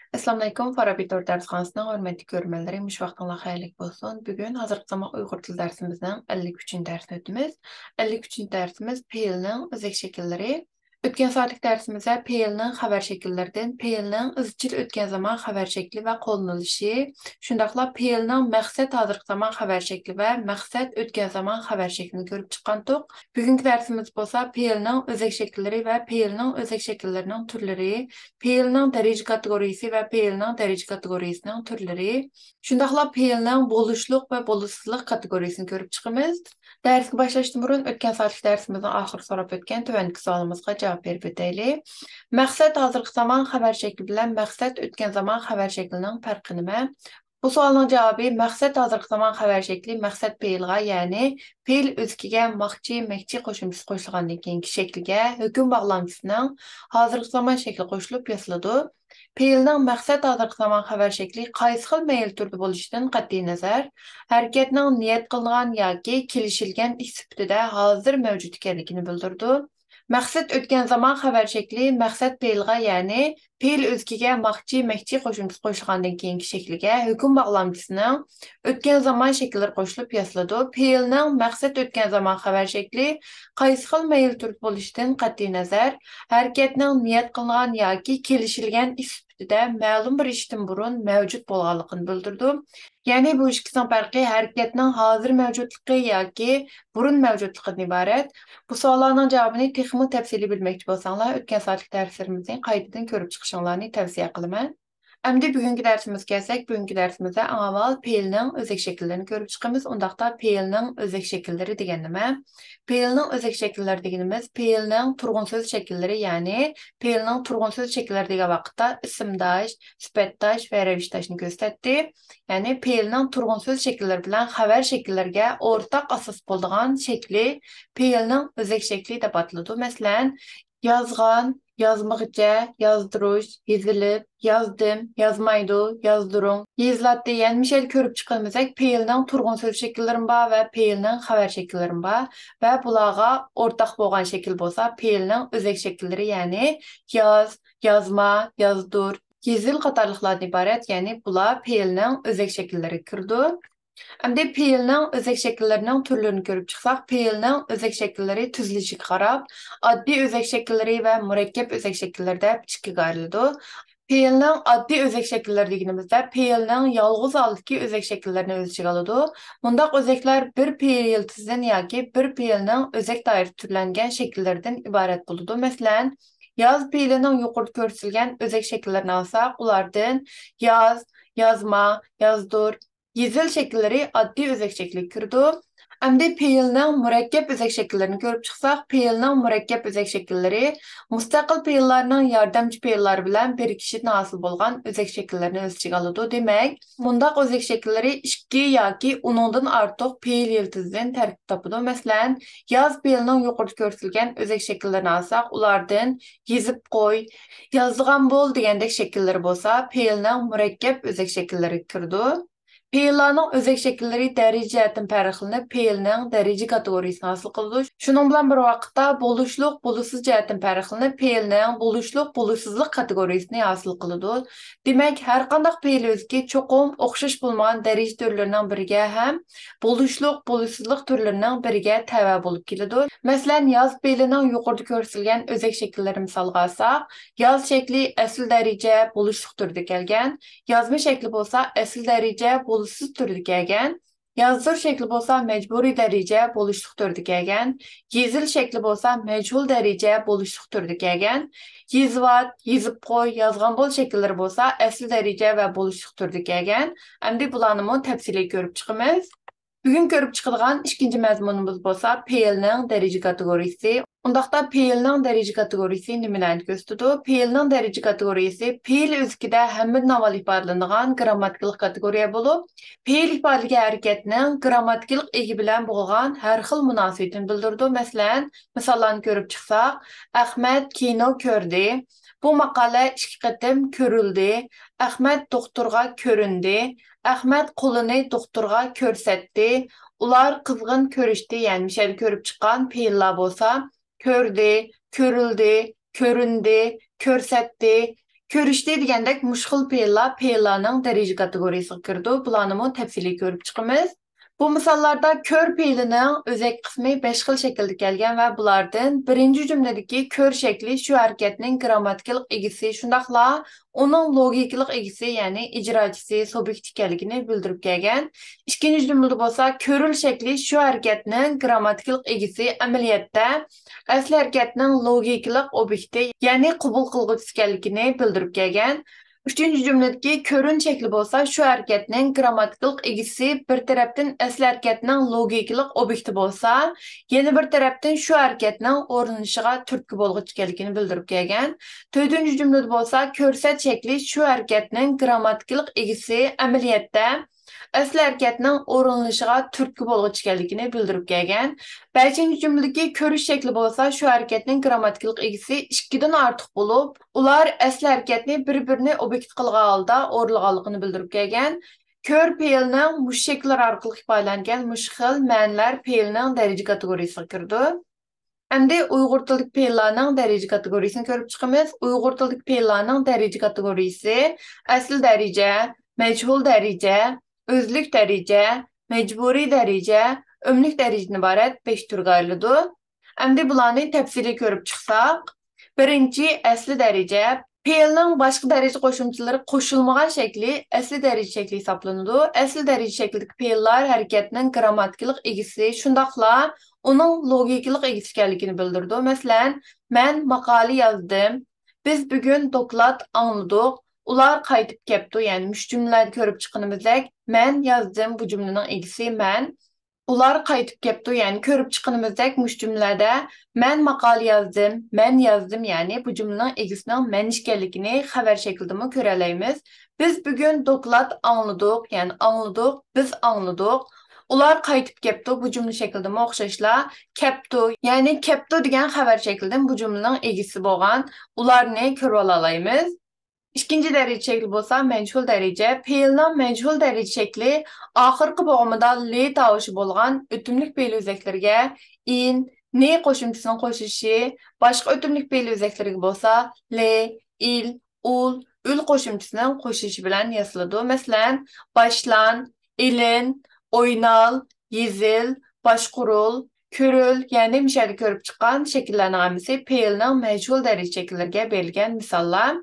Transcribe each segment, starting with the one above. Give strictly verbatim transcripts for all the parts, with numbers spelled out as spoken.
ئەسسالامۇئەلەيكۇم، فارابى تور دەرسخانىسىنىڭ ھۆرمەتلىك كۆرۈرمەنلىرى، مۇشۇ ۋاقتىڭلار خەيرلىك بولسۇن. بۈگۈن ھازىرقى زامان ئۇيغۇر تىل دەرسىمىزنىڭ ئەللىك ئۈچىنچى دەرسىنى ئۆتىمىز. ئەللىك ئۈچىنچى دەرسىمىز پېئىلنىڭ ئۆزەك شەكىللىرى. ئۆتكەن سائەتلىك دەرسىمىزدە پېئىلنىڭ خەۋەر شەكىللىرىدىن، پېئىلنىڭ ئىزچىل ئۆتكەن زامان خەۋەر شەكلى ۋە قوللىنىلىشى، شۇنداقلا پېئىلنىڭ مەقسەت ھازىرقى زامان خەۋەر شەكلى ۋە مەقسەت ئۆتكەن زامان خەۋەر شەكلىنى كۆرۈپ چىققانتۇق. بۈگۈنكى دەرسىمىز بولسا پېئىلنىڭ ئۆزەك شەكىللىرى ۋە پېئىلنىڭ ئۆزەك شەكىللىرىنىڭ تۈرلىرى، پېئىلنىڭ دەرىجە كاتېگورىيىسى ۋە پېئىلنىڭ دەرىجە كاتېگورىيىسىنىڭ تۈرلىرى، شۇنداقلا پېئىلنىڭ بولۇشلۇق ۋە بولۇشسىزلىق كاتېگورىيىسىنى كۆرۈپ چىقىمىز. دەرسكە باشلاشتىن بۇرۇن، ئۆتكەن سائەتلىك دەرسىمىزنىڭ ئاخىرىدا سوراپ ئۆتكەن تۆۋەندىكى سوئالىمىزغا جاۋاب بېرىپ ئۆتەيلى. مەقسەت ھازىرقى زامان خەۋەر شەكلى بىلەن مەقسەت ئۆتكەن زامان خەۋەر شەكلىنىڭ پەرقى نېمە؟ بۇ سوئالنىڭ جاۋابى مەقسەت ھازىرقى زامان خەۋەر شەكلى مەقسەت پېئىلغا، يەنى پېئىل ئۆزىكىگە ماقچى، مەكچى قوشۇمچىسى قوشۇلغاندىن كېيىنكى شەكلىگە ھۆكۈم باغلامچىسىنىڭ ھازىرقى زامان شەكلى قوشۇلۇپ ياسىلىدۇ. پېئىلنىڭ مەقسەت ھازىرقى زامان خەۋەر شەكلى قايسى خىل مەيىل تۈردە بولۇشىدىن قەتئىينەزەر، ھەرىكەتنىڭ نىيەت قىلىنغان ياكى كېلىشىلگەن ئىش سۈپىتىدە ھازىر مەۋجۇت ئىكەنلىكىنى بىلدۈرىدۇ. مەقسەت ئۆتكەن زامان خەۋەر شەكلى مەقسەت پېئىلغا، يەنى پېئىل ئۆزىكىگە ماقچى، مەكچى قوشۇمچىسى قوشۇلغاندىن كېيىنكى شەكلىگە ھۆكۈم باغلامچىسىنىڭ ئۆتكەن زامان شەكىللىرى قوشۇلۇپ ياسىلىدۇ. پېئىلنىڭ مەقسەت ئۆتكەن زامان خەۋەر شەكلى قايسى خىل مەيىل تۈردە بولۇشىدىن قەتئىينەزەر، ھەرىكەتنىڭ نىيەت قىلىنغان ياكى كېلىشىلگەن ئىش سۈپىتىدە مەلۇم بىر ئىشتىن بۇرۇن مەۋجۇت بولغانلىقىنى بىلدۈرىدۇ. يەنى بۇ ئىككىسىنىڭ پەرقى ھەرىكەتنىڭ ھازىر مەۋجۇتلۇقى ياكى بۇرۇن مەۋجۇتلۇقىدىن ئىبارەت. بۇ سوئاللارنىڭ جاۋابىنى تېخىمۇ تەپسىلىي بىلمەكچى بولساڭلار، ئۆتكەن سائەتلىك دەرسلىرىمىزنى قايتىدىن كۆرۈپ چىقىشىڭلارنى تەۋسىيە قىلىمەن. ئەمدى بۈگۈنكى دەرسىمىزگە كەلسەك، بۈگۈنكى دەرسىمىزدە ئەڭ ئاۋۋال پېئىلنىڭ ئۆزەك شەكىللىرىنى كۆرۈپ چىقىمىز. ئۇنداقتا پېئىلنىڭ ئۆزەك شەكىللىرى دېگەن نېمە؟ پېئىلنىڭ ئۆزەك شەكىللىرى دېگىنىمىز پېئىلنىڭ تۇرغۇن سۆز شەكىللىرى، يەنى پېئىلنىڭ تۇرغۇن سۆز شەكىللىرى دېگەن ۋاقىتتا ئىسىمداش، سۈپەتداش ۋە رەۋىشداشنى كۆرسىتەتتى. يەنى پېئىلنىڭ تۇرغۇن سۆز شەكىللىرى بىلەن خەۋەر شەكىللىرىگە ئورتاق ئاساس بولىدىغان شەكلى پېئىلنىڭ ئۆزەك شەكلى دەپ ئاتىلىدۇ. مەسىلەن، يازغان، يازمىغىچە، يازدۇرۇش، يېزىلىپ، يازدىم، يازمايدۇ، يازدۇرۇڭ، يېزىلاتتى. يەنە مىشەل كۆرۈپ چىققىنىمىزدەك، پېئىلنىڭ تۇرغۇن سۆز شەكىللىرىمۇ بار ۋە پېئىلنىڭ خەۋەر شەكىللىرىمۇ بار ۋە بۇلارغا ئورتاق بولغان شەكىل بولسا پېئىلنىڭ ئۆزەك شەكىللىرى، يەنى ياز، يازما، يازدۇر، يېزىل قاتارلىقلاردىن ئىبارەت، يەنى بۇلار پېئىلنىڭ ئۆزەك شەكىللىرىگە كىرىدۇ. ئەمدى پېئىلنىڭ ئۆزەك شەكىللىرىنىڭ تۈرلىرىنى كۆرۈپ چىقساق، پېئىلنىڭ ئۆزەك شەكىللىرى تۈزۈلۈشىگە قاراپ، ئاددىي ئۆزەك شەكىللىرى ۋە مۇرەككەپ ئۆزەك شەكىللىرى دەپ ئىككىگە ئايرىلىدۇ. پېئىلنىڭ ئاددىي ئۆزەك شەكىللىرى دېگىنىمىزدە، پېئىلنىڭ يالغۇز ھالدىكى ئۆزەك شەكىللىرىنى ئۆز ئىچىگە ئالىدۇ. مۇنداق ئۆزەكلەر بىر پېئىل يىلتىزىدىن ياكى بىر پېئىلنىڭ ئۆزەك دائىرىسى تۈرلەنگەن شەكىللىرىدىن ئىبارەت بولىدۇ. مەسىلەن، ياز پېئىلىنىڭ يۇقىرىدا كۆرسىتىلگەن ئۆزەك شەكىللىرىنى ئالساق، ئۇلاردىن ياز، يازما، يازدۇر، يېزىل شەكىللىرى ئاددىي ئۆزەك شەكلىگە كىرىدۇ. ئەمدى پېئىلنىڭ مۇرەككەپ ئۆزەك شەكىللىرىنى كۆرۈپ چىقساق، پېئىلنىڭ مۇرەككەپ ئۆزەك شەكىللىرى مۇستەقىل پېئىللارنىڭ ياردەمچى پېئىللار بىلەن بىرىكىشىدىن ھاسىل بولغان ئۆزەك شەكىللىرىنى ئۆز ئىچىگە ئالىدۇ. دېمەك، مۇنداق ئۆزەك شەكىللىرى ئىككى ياكى ئۇنىڭدىن ئارتۇق پېئىل يىلتىزىدىن تەركىب تاپىدۇ. مەسىلەن، ياز پېئىلىنىڭ يۇقىرىدا كۆرسىتىلگەن ئۆزەك شەكىللىرىنى ئالساق، ئۇلاردىن يېزىپ قوي، يازىدىغان بول دېگەندەك شەكىللىرى بولسا پېئىلنىڭ مۇرەككەپ ئۆزەك شەكىللىرىگە كىرىدۇ. پېئىللارنىڭ ئۆزەك شەكىللىرى دەرىجە جەھەتتىن پەرقلىنىپ، پېئىلنىڭ دەرىجە كاتېگورىيىسىنى ھاسىل قىلىدۇ. شۇنىڭ بىلەن بىر ۋاقىتتا، بولۇشلۇق، بولۇشسىز جەھەتتىن پەرقلىنىپ، پېئىلنىڭ بولۇشلۇق، بولۇشسىزلىق كاتېگورىيىسىنى ھاسىل قىلىدۇ. دېمەك، ھەرقانداق پېئىل ئۆزىكى چوقۇم ئوخشاش بولمىغان دەرىجە تۈرلىرىنىڭ بىرىگە ھەم بولۇشلۇق، بولۇشسىزلىق تۈرلىرىنىڭ بىرىگە تەۋە بولۇپ كېلىدۇ. مەسىلەن، ياز پېئىلىنىڭ يۇقىرىدا كۆرسىتىلگەن ئۆزەك شەكىللىرىنى مىسالغا ئالساق، ياز شەكلى ئەسلى دەرىجە بولۇشلۇق تۈردە كەلگەن، يازما شەكلى بولسا ئەسلى دەرىجە بولۇشسىز تۈردە كەلگەن، يازدۇر شەكلى بولسا مەجبۇرىي دەرىجە بولۇشلۇق تۈردە كەلگەن، يېزىل شەكلى بولسا مەجھۇل دەرىجە بولۇشلۇق تۈردە كەلگەن، يېزىۋات، يېزىپ قوي، يازغان بول شەكىللىرى بولسا ئەسلى دەرىجە ۋە بولۇشلۇق تۈردە كەلگەن. ئەمدى بۇلارنىمۇ تەپسىلىي كۆرۈپ چىقىمىز. بۈگۈن كۆرۈپ چىقىدىغان ئىككىنچى مەزمۇنىمىز بولسا پېئىلنىڭ دەرىجە كاتېگورىيىسى. ئۇنداقتا پېئىلنىڭ دەرىجە كاتېگورىيىسى نېمىلەرنى كۆرسىتىدۇ؟ پېئىلنىڭ دەرىجە كاتېگورىيىسى پېئىل ئۆزىكىدە ھەممىدىن ئاۋۋال ئىپادىلىنىدىغان گىرامماتىكىلىق كاتېگورىيە بولۇپ، پېئىل ئىپادىلىگەن ھەرىكەتنىڭ گىرامماتىكىلىق ئىگە بىلەن بولغان ھەر خىل مۇناسىۋىتىنى بىلدۈرىدۇ. مەسىلەن، مىساللارنى كۆرۈپ چىقساق، ئەخمەت كىنو كۆردى. بۇ ماقالە ئىككى قېتىم كۆرۈلدى. ئەخمەت دوختۇرغا كۆرۈندى. ئەخمەت قولىنى دوختۇرغا كۆرسەتتى. ئۇلار قىزغىن كۆرۈشتى، يەنى مىشەل كۆرۈپ چىققان پېئىللار بولسا، كۆردى، كۆرۈلدى، كۆرۈندى، كۆرسەتتى، كۆرۈشتى دېگەندەك مۇشۇ خىل پېئىللار پېئىللارنىڭ دەرىجە كاتېگورىيىسىغا كىرىدۇ. بۇلارنىمۇ تەپسىلىي كۆرۈپ چىقىمىز. بۇ مىساللاردا كۆر پېئىلىنىڭ ئۆزەك قىسمى بەش خىل شەكىلدە كەلگەن ۋە بۇلاردىن بىرىنچى جۈملىدىكى كۆر شەكلى شۇ ھەرىكەتنىڭ گرامماتىكىلىق ئىگىسى، شۇنداقلا ئۇنىڭ لوگىكىلىق ئىگىسى، يەنى ئىجراچىسى، سۇبيېكت ئىكەنلىكىنى بىلدۈرۈپ كەلگەن. ئىككىنچى جۈملىدە بولسا كۆرۈل شەكلى شۇ ھەرىكەتنىڭ گرامماتىكىلىق ئىگىسى، ئەمەلىيەتتە ئەسلى ھەرىكەتنىڭ لوگىكىلىق ئوبيېكتى، يەنى قوبۇل قىلغۇچىسى ئىكەنلىكىنى بىلدۈرۈپ كەلگەن. ئۈچىنچى جۈملىدىكى كۆرۈن شەكلى بولسا شۇ ھەرىكەتنىڭ گرامماتىكىلىق ئىگىسى، بىر تەرەپتىن ئەسلى ھەرىكەتنىڭ لوگىكىلىق ئوبيېكتى بولسا، يەنە بىر تەرەپتىن شۇ ھەرىكەتنىڭ ئورۇنلىشىشىغا تۈرتكە بولغۇچى ئىكەنلىكىنى بىلدۈرۈپ كەلگەن. تۆتىنچى جۈملىدە بولسا كۆرسەت شەكلى شۇ ھەرىكەتنىڭ گرامماتىكىلىق ئىگىسى، ئەمەلىيەتتە ئەسلى ھەرىكەتنىڭ ئورۇنلىشىشىغا تۈرتكە بولغۇچى ئىكەنلىكىنى بىلدۈرۈپ كەلگەن. بەشىنچى جۈملىدىكى كۆرۈش شەكلى بولسا شۇ ھەرىكەتنىڭ گرامماتىكىلىق ئىگىسى ئىككىدىن ئارتۇق بولۇپ، ئۇلار ئەسلى ھەرىكەتنى بىر-بىرىنى ئوبيېكت قىلغان ھالدا ئورۇنلىغانلىقىنى بىلدۈرۈپ كەلگەن. كۆر پېئىلنىڭ مۇشۇ شەكىللەر ئارقىلىق ئىپادىلەنگەن مۇشۇ خىل مەنىلەر پېئىلنىڭ دەرىجە كاتېگورىيىسىغا كىرىدۇ. ئەمدى ئۇيغۇر تىلىدىكى پېئىللارنىڭ دەرىجە كاتېگورىيىسىنى كۆرۈپ چىقىمىز. ئۇيغۇر تىلىدىكى پېئىللارنىڭ دەرىجە كاتېگورىيىسى ئەسلى دەرىجە، مەجھۇل دەرىجە، ئۆزلۈك دەرىجە، مەجبۇرىي دەرىجە، ئۆملۈك دەرىجىدىن ئىبارەت بەش تۈرگە ئايرىلىدۇ. ئەمدى بۇلارنى تەپسىلىي كۆرۈپ چىقساق، بىرىنچى، ئەسلى دەرىجە. پېئىلنىڭ باشقا دەرىجە قوشۇمچىلىرى قوشۇلمىغان شەكلى ئەسلى دەرىجە شەكلى ھېسابلىنىدۇ. ئەسلى دەرىجە شەكلىدىكى پېئىللار ھەرىكەتنىڭ گرامماتىكىلىق ئىگىسى، شۇنداقلا ئۇنىڭ لوگىكىلىق ئىگىسى ئىكەنلىكىنى بىلدۈرىدۇ. مەسىلەن، مەن ماقالە يازدىم. بىز بۈگۈن دوكلات ئاڭلىدۇق. ئۇلار قايتىپ كەپتۇ. يەنى مۇشۇ جۈملىلەردە كۆرۈپ چىققىنىمىزدەك، مەن يازدىم، بۇ جۈملىنىڭ ئىگىسى مەن. ئۇلار قايتىپ كەپتۇ. يەنى كۆرۈپ چىققىنىمىزدەك مۇشۇ جۈملىلەردە مەن ماقالە يازدىم، مەن يازدىم، يەنى بۇ جۈملىنىڭ ئىگىسىنىڭ مەن ئىكەنلىكىنى خەۋەر شەكلىدىمۇ كۆرەلەيمىز. بىز بۈگۈن دوكلات ئاڭلىدۇق، يەنى ئاڭلىدۇق، بىز ئاڭلىدۇق. ئۇلار قايتىپ كەپتۇ، بۇ جۈملە شەكلىدىمۇ ئوخشاشلا كەپتۇ، يەنى كەپتۇ دېگەن خەۋەر شەكلىدىن بۇ جۈملىنىڭ ئىگىسى بولغان ئۇلارنى كۆرۈۋالالايمىز. ئىككىنچى دەرىجە شەكلى بولسا مەجھۇل دەرىجە. پېئىلنىڭ مەجھۇل دەرىجە شەكلى ئاخىرقى بوغۇمىدا لى تاۋۇشى بولغان ئۆتۈملۈك پېئىل ئۆزەكلىرىگە ئىن، نى قوشۇمچىسىنىڭ قوشۇلۇشى، باشقا ئۆتۈملۈك پېئىل ئۆزەكلىرىگە بولسا لى، ئىل، ئۇل، ئۈل قوشۇمچىسىنىڭ قوشۇلۇشى بىلەن ياسىلىدۇ. مەسىلەن، باشلان، ئېلىن، ئوينال، يېزىل، باشقۇرۇل، كۆرۈل، يەنى مۇشۇ يەردە كۆرۈپ چىققان شەكىللەرنىڭ ھەممىسى پېئىلنىڭ مەجھۇل دەرىجە شەكىللىرىگە بېرىلگەن مىساللار.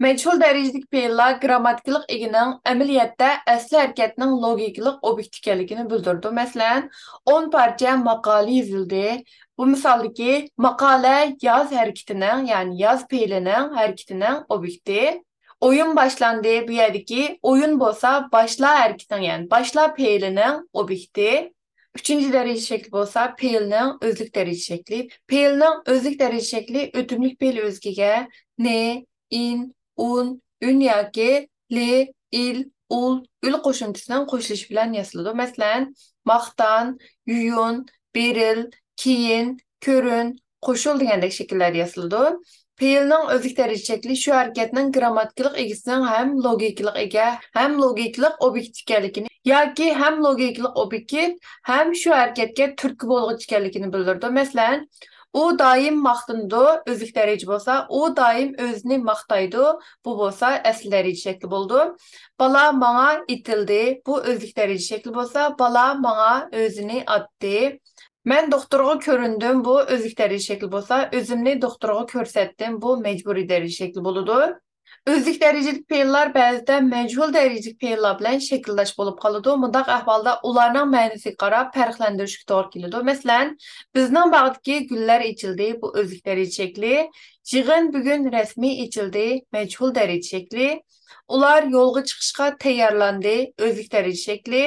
مەجھۇل دەرىجىدىكى پېئىللار گرامماتىكىلىق ئىگىنىڭ ئەمەلىيەتتە ئەسلى ھەرىكەتنىڭ لوگىكىلىق ئوبيېكتى ئىكەنلىكىنى بىلدۈرىدۇ. مەسىلەن، ئون پارچە ماقالە يېزىلدى. بۇ مىسالدىكى ماقالە ياز ھەرىكىتىنىڭ، يەنى ياز پېئىلىنىڭ ھەرىكىتىنىڭ ئوبيېكتى. ئويۇن باشلاندى. بۇ يەردىكى ئويۇن بولسا باشلا ھەرىكىتىنىڭ، يەنى باشلا پېئىلىنىڭ ئوبيېكتى. ئۈچىنچى دەرىجە شەكلى بولسا پېئىلنىڭ ئۆزلۈك دەرىجە شەكلى. پېئىلنىڭ ئۆزلۈك دەرىجە شەكلى ئۆتۈملۈك پېئىل ئۆزىكىگە نى، ئىن، ئۇن، ئۈن ياكى لى، ئىل، ئۇل، ئۈل قوشۇمچىسىنىڭ قوشۇلۇشى بىلەن ياسىلىدۇ. مەسىلەن، ماختان، يۇيۇن، بېرىل، كىيىن، كۆرۈن، قوشۇل دېگەندەك شەكىللەردە ياسىلىدۇ. پېئىلنىڭ ئۆزلۈك دەرىجە شەكلى شۇ ھەرىكەتنىڭ گرامماتىكىلىق ئىگىسىنىڭ ھەم لوگىكىلىق ئىگە، ھەم لوگىكىلىق ئوبيېكت ئىكەنلىكىنى ياكى ھەم لوگىكىلىق ئوبيېكت، ھەم شۇ ھەرىكەتكە تۈرتكە بولغۇچى ئىكەنلىكىنى بىلدۈرىدۇ. مەسىلەن، ئۇ دائىم ماختىنىدۇ، ئۆزلۈك دەرىجە بولسا، ئۇ دائىم ئۆزىنى ماختايدۇ، بۇ بولسا ئەسلى دەرىجە شەكلى بولىدۇ. بالا ماڭا ئېتىلدى، بۇ ئۆزلۈك دەرىجە شەكلى بولسا، بالا ماڭا ئۆزىنى ئاتتى. مەن دوختۇرغا كۆرۈندۈم، بۇ ئۆزلۈك دەرىجە شەكلى بولسا، ئۆزۈمنى دوختۇرغا كۆرسەتتىم، بۇ مەجبۇرىي دەرىجە شەكلى بولىدۇ. ئۆزلۈك دەرىجىلىك پېئىللار بەزىدە مەجھۇل دەرىجىلىك پېئىللار بىلەن شەكىلداش بولۇپ قالىدۇ. مۇنداق ئەھۋالدا ئۇلارنىڭ مەنىسىگە قاراپ پەرقلەندۈرۈشكە توغرا كېلىدۇ. مەسىلەن، بىزنىڭ باغدىكى گۈللەر ئېچىلدى، بۇ ئۆزلۈك دەرىجە شەكلى. يىغىن بۈگۈن رەسمىي ئېچىلدى، مەجھۇل دەرىجە شەكلى. ئۇلار يولغا چىقىشقا تەييارلاندى، ئۆزلۈك دەرىجە شەكلى.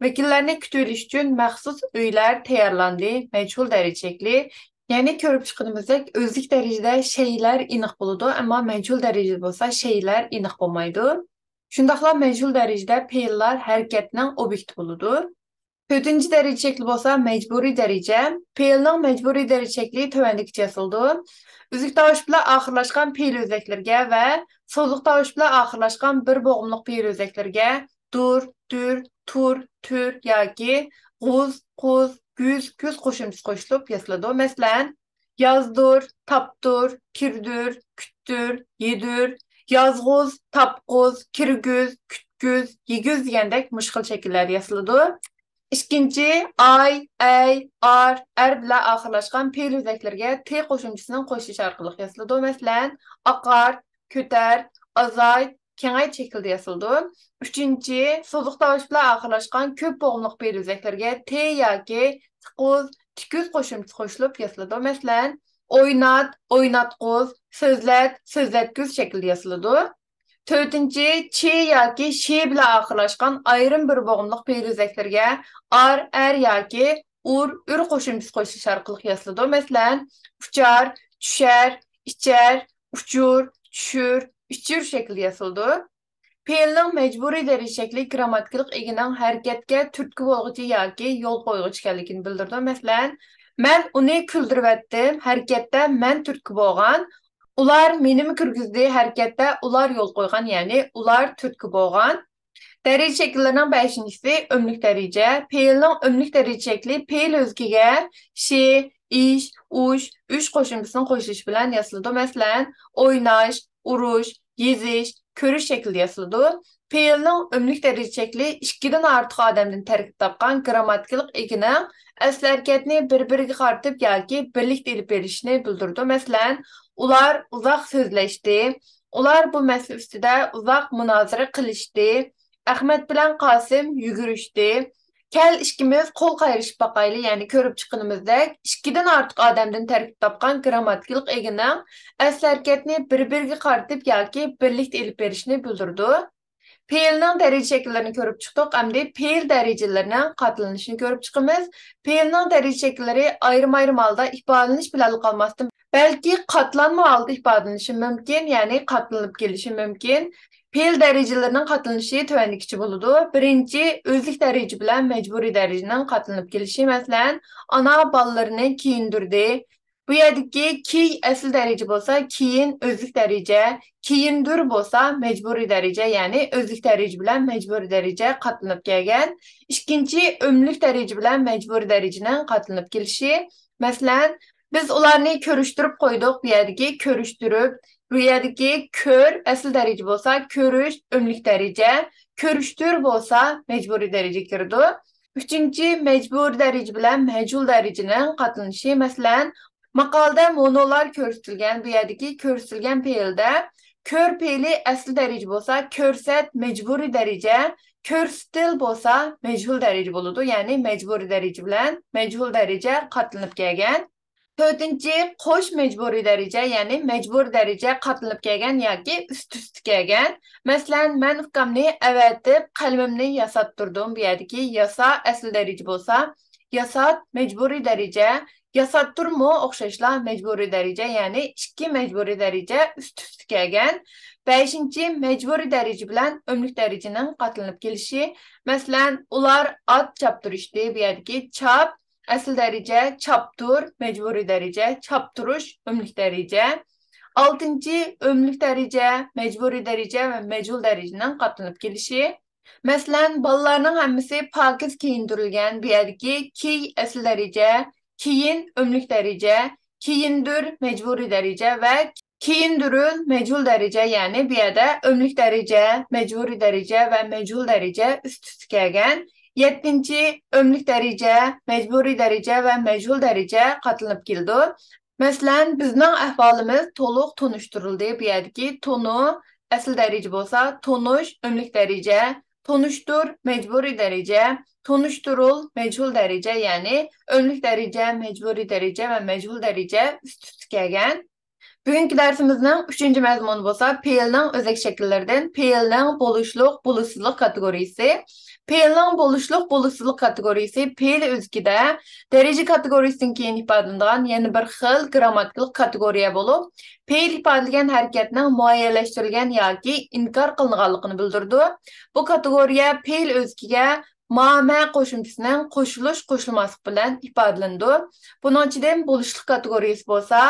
ۋەكىللەرنى كۈتۈۋېلىش ئۈچۈن مەخسۇس ئۆيلەر تەييارلاندى، مەجھۇل دەرىجە شەكلى. يەنى كۆرۈپ چىققىنىمىزدەك، ئۆزلۈك دەرىجىدە شەيلەر ئېنىق بولىدۇ، ئەمما مەجھۇل دەرىجىدە بولسا شەيلەر ئېنىق بولمايدۇ. شۇنداقلا مەجھۇل دەرىجىدە پېئىللار ھەرىكەتنىڭ ئوبيېكتى بولىدۇ. تۆتىنچى دەرىجە شەكلى بولسا مەجبۇرىي دەرىجە. پېئىلنىڭ مەجبۇرىي دەرىجە شەكلى تۆۋەندىكىچە ياسىلىدۇ. ئۈزۈك تاۋۇش بىلەن ئاخىرلاشقان پېئىل ئۆزەكلىرىگە ۋە سوزۇق تاۋۇش بىلەن ئاخىرلاشقان بىر بوغۇملۇق پېئىل ئۆزەكلىرىگە دۇر، دۈر، تۇر، تۈر ياكى غۇز، قۇز، گۈز، كۈز قوشۇمچىسى قوشۇلۇپ ياسىلىدۇ. مەسىلەن، يازدۇر، تاپتۇر، كىردۈر، كۈتتۈر، يېدۈر، يازغۇز، تاپقۇز، كىرگۈز، كۈتكۈز، يېگۈز دېگەندەك مۇشۇ خىل شەكىللەردە ياسىلىدۇ. ئىككىنچى، ئاي، ئەي، ئار، ئەر بىلەن ئاخىرلاشقان پېئىل ئۆزەكلىرىگە تې قوشۇمچىسىنىڭ قوشۇلۇشى ئارقىلىق ياسىلىدۇ. مەسىلەن، ئاقار، كۆتەر، ئازايت، كېڭەيت شەكلىدە ياسىلىدۇ. ئۈچىنچى، سوزۇق تاۋۇش بىلەن ئاخىرلاشقان كۆپ بوغۇملۇق پېئىل ئۆزەكلىرىگە تې ياكى تىقۇز، تىكۈز قوشۇمچىسى قوشۇلۇپ ياسىلىدۇ. مەسىلەن، ئوينات، ئويناتقۇز، سۆزلەت، سۆزلەتكۈز شەكلىدە ياسىلىدۇ. تۆتىنچى، چې ياكى شې بىلەن ئاخىرلاشقان ئايرىم بىر بوغۇملۇق پېئىل ئۆزەكلىرىگە ئار، ئەر ياكى ئۇر، ئۈر قوشۇمچىسى قوشۇلۇش ئارقىلىق ياسىلىدۇ. مەسىلەن، ئۇچار، چۈشەر، ئىچەر، ئۇچۇر، چۈشۈر، ئۈچۈر شەكلىدە ياسىلىدۇ. پېئىلنىڭ مەجبۇرىي دەرىجە شەكلى گىرامماتىكىلىق ئىگىنىڭ ھەرىكەتكە تۈرتكە بولغۇچى ياكى يول قويغۇچى ئىكەنلىكىنى بىلدۈرىدۇ. مەسىلەن، مەن ئۇنى كۈلدۈرۈۋەتتىم، ھەرىكەتتە مەن تۈرتكە بولغان. ئۇلار مېنىمۇ كىرگۈزدى، ھەرىكەتتە ئۇلار يول قويغان، يەنى ئۇلار تۈرتكە بولغان. دەرىجە شەكىللىرىنىڭ بەشىنچىسى ئۆملۈك دەرىجە. پېئىلنىڭ ئۆملۈك دەرىجە شەكلى پېئىل ئۆزىكىگە شې، ئىش، ئۇش، ئۈش قوشۇمچىسىنىڭ قوشۇلۇشى بىلەن ياسىلىدۇ. مەسىلەن، ئويناش، ئۇرۇش، يېزىش، كۆرۈش شەكلىدە ياسىلىدۇ. پېئىلنىڭ ئۆملۈك دەرىجە شەكلى ئىككىدىن ئارتۇق ئادەمدىن تەركىب تاپقان گىرامماتىكىلىق ئىگىنىڭ ئەسلى ھەرىكەتنى بىر-بىرىگە قارىتىپ ياكى بىرلىكتە ئېلىپ بېرىشنى بىلدۈرىدۇ. مەسىلەن، ئۇلار ئۇزاق سۆزلەشتى. ئۇلار بۇ مەسىلە ئۈستىدە ئۇزاق مۇنازىرە قىلىشتى. ئەخمەت بىلەن قاسىم يۈگۈرۈشتى. كەل، ئىككىمىز قول قايرىشىپ باقايلى، يەنى كۆرۈپ چىققىنىمىزدەك، ئىككىدىن ئارتۇق ئادەمدىن تەركىب تاپقان گىرامماتىكىلىق ئىگىنىڭ ئەسلى ھەرىكەتنى بىر-بىرىگە قارىتىپ ياكى بىرلىكتە ئېلىپ بېرىشنى بىلدۈرىدۇ. پېئىلنىڭ دەرىجە شەكىللىرىنى كۆرۈپ چىقتۇق، ئەمدى پېئىل دەرىجىلىرىنىڭ قاتلىنىشىنى كۆرۈپ چىقىمىز. پېئىلنىڭ دەرىجە شەكىللىرى ئايرىم-ئايرىم ھالدا ئىپادىلىنىش بىلەنلا قالماستىن، بەلكى قاتلانما ھالدا ئىپادىلىنىشى مۇمكىن، يەنى قاتلىنىپ كېلىشى مۇمكىن. پېئىل دەرىجىلىرىنىڭ قاتلىنىشى تۆۋەندىكىچە بولىدۇ. بىرىنچى، ئۆزلۈك دەرىجە بىلەن مەجبۇرىي دەرىجىنىڭ قاتلىنىپ كېلىشى. مەسىلەن، ئانا بالىلىرىنى كىيىندۈردى. بۇ يەردىكى كىي ئەسلى دەرىجە بولسا، كىيىن ئۆزلۈك دەرىجە، كىيىندۈر بولسا مەجبۇرىي دەرىجە، يەنى ئۆزلۈك دەرىجە بىلەن مەجبۇرىي دەرىجە قاتلىنىپ كەلگەن. ئىككىنچى، ئۆملۈك دەرىجە بىلەن مەجبۇرىي دەرىجىنىڭ قاتلىنىپ كېلىشى. مەسىلەن، بىز ئۇلارنى كۆرۈشتۈرۈپ قويدۇق. بۇ يەردىكى كۆرۈشتۈرۈپ، بۇ يەردىكى كۆر ئەسلى دەرىجە بولسا، كۆرۈش ئۆملۈك دەرىجە، كۆرۈشتۈر بولسا مەجبۇرىي دەرىجىگە كىرىدۇ. ئۈچىنچى، مەجبۇرىي دەرىجە بىلەن مەجھۇل دەرىجىنىڭ قاتلىنىشى. مەسىلەن، ماقالىدە مونولار كۆرسىتىلگەن، بۇ يەردىكى كۆرسىتىلگەن پېئىلدە كۆر پېئىلى ئەسلى دەرىجە بولسا، كۆرسەت مەجبۇرىي دەرىجە، كۆرسىتىل بولسا مەجھۇل دەرىجە بولىدۇ. يەنى مەجبۇرىي دەرىجە بىلەن مەجھۇل دەرىجە قاتلىنىپ كەلگەن. تۆتىنچى، قوش مەجبۇرىي دەرىجە، يەنى مەجبۇرىي دەرىجە قاتلىنىپ كەلگەن ياكى ئۈست-ئۈستە كەلگەن. مەسىلەن، مەن ئۇكامنى ئەۋەتىپ، قەلىمىمنى ياساتتۇردۇم. بۇ يەردىكى ياسا ئەسلى دەرىجە بولسا، ياسات مەجبۇرىي دەرىجە، ياساتتۇرمۇ ئوخشاشلا مەجبۇرىي دەرىجە، يەنى ئىككى مەجبۇرىي دەرىجە ئۈست-ئۈستە كەلگەن. بەشىنچى، مەجبۇرىي دەرىجە بىلەن ئۆملۈك دەرىجىنىڭ قاتلىنىپ كېلىشى. مەسىلەن، ئۇلار ئات چاپتۇرۇشتى. بۇ يەردىكى چاپ ئەسلى دەرىجە، چاپتۇر مەجبۇرىي دەرىجە، چاپتۇرۇش ئۆملۈك دەرىجە. ئالتىنچى، ئۆملۈك دەرىجە، مەجبۇرىي دەرىجە ۋە مەجھۇل دەرىجىنىڭ قاتلىنىپ كېلىشى. مەسىلەن، بالىلارنىڭ ھەممىسى پاكىز كىيىندۈرۈلگەن. بۇ يەردىكى كىي ئەسلى دەرىجە، كىيىن ئۆملۈك دەرىجە، كىيىندۈر مەجبۇرىي دەرىجە ۋە كىيىندۈرۈل مەجھۇل دەرىجە، يەنى بۇ يەردە ئۆملۈك دەرىجە، مەجبۇرىي دەرىجە ۋە مەجھۇل دەرىجە ئۈست-ئۈستە كەلگەن. يەتتىنچى، ئۆملۈك دەرىجە، مەجبۇرىي دەرىجە ۋە مەجھۇل دەرىجە قاتلىنىپ كېلىدۇ. مەسىلەن، بىزنىڭ ئەھۋالىمىز تولۇق تونۇشتۇرۇلدى. بۇ يەردىكى تونۇ ئەسلى دەرىجە بولسا، تونۇش ئۆملۈك دەرىجە، تونۇشتۇر مەجبۇرىي دەرىجە، تونۇشتۇرۇل مەجھۇل دەرىجە، يەنى ئۆملۈك دەرىجە، مەجبۇرىي دەرىجە ۋە مەجھۇل دەرىجە ئۈست-ئۈستە كەلگەن. بۈگۈنكى دەرسىمىزنىڭ ئۈچىنچى مەزمۇنى بولسا پېئىلنىڭ ئۆزەك شەكىللىرىدىن پېئىلنىڭ بولۇشلۇق، بولۇشسىزلىق كاتېگورىيىسى. پېئىلنىڭ بولۇشلۇق، بولۇشسىزلىق كاتېگورىيىسى پېئىل ئۆزىكىدە دەرىجە كاتېگورىيىسىدىن كېيىن ئىپادىلىنىدىغان يەنە بىر خىل گىرامماتىكىلىق كاتېگورىيە بولۇپ، پېئىل ئىپادىلىگەن ھەرىكەتنىڭ مۇئەييەنلەشتۈرۈلگەن ياكى ئىنكار قىلىنغانلىقىنى بىلدۈرىدۇ. بۇ كاتېگورىيە پېئىل ئۆزىكىگە ما، مە قوشۇمچىسىنىڭ قوشۇلۇش، قوشۇلماسلىق بىلەن ئىپادىلىنىدۇ. بۇنىڭ ئىچىدىن بولۇشلۇق كاتېگورىيىسى بولسا،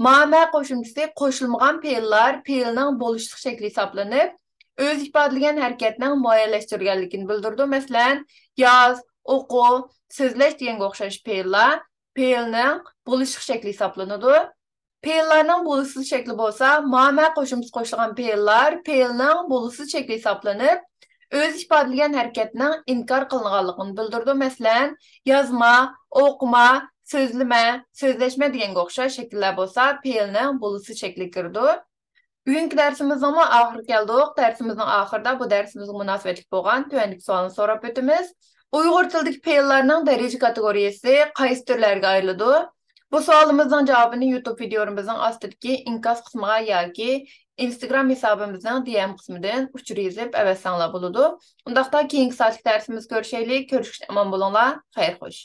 ما، مە قوشۇمچىسى قوشۇلمىغان پېئىللار پېئىلنىڭ بولۇشلۇق شەكلى ھېسابلىنىپ، ئۆزى ئىپادىلىگەن ھەرىكەتنىڭ مۇئەييەنلەشتۈرۈلگەنلىكىنى بىلدۈرىدۇ. مەسىلەن، ياز، ئوقۇ، سۆزلەش دېگەنگە ئوخشاش پېئىللار پېئىلنىڭ بولۇشلۇق شەكلى ھېسابلىنىدۇ. پېئىللارنىڭ بولۇشسىز شەكلى بولسا، ما مە قوشۇمچىسى قوشۇلغان پېئىللار پېئىلنىڭ بولۇشسىز شەكلى ھېسابلىنىپ، ئۆزى ئىپادىلىگەن ھەرىكەتنىڭ ئىنكار قىلىنغانلىقىنى بىلدۈرىدۇ. مەسىلەن، يازما، ئوقۇما، سۆزلىمە، سۆزلەشمە دېگەنگە ئوخشاش شەكىللەر بولسا پېئىلنىڭ بولۇشسىز شەكلىگە كىرىدۇ. بۈگۈنكى دەرسىمىزنىڭمۇ ئاخىرىغا كەلدۇق. دەرسىمىزنىڭ ئاخىرىدا بۇ دەرسىمىزگە مۇناسىۋەتلىك بولغان تۆۋەندىكى سوئالنى سوراپ ئۆتىمىز. ئۇيغۇر تىلىدىكى پېئىللارنىڭ دەرىجە كاتېگورىيەسى قايسى تۈرلەرگە ئايرىلىدۇ؟ بۇ سوئالىمىزنىڭ جاۋابىنى يۇتۇب ۋىدىيولىرىمىزنىڭ ئاستىدىكى ئىنكاس قىسمىغا ياكى ئىنستاگرام ھېسابىمىزنىڭ دى ئېم قىسمىدىن ئۇچۇر يېزىپ ئەۋەتسەڭلار بولىدۇ. ئۇنداقتا كېيىنكى سائەتلىك دەرسىمىزدە كۆرۈشەيلى. كۆرۈشكىچە ئامان بولۇڭلار. خەير خوش.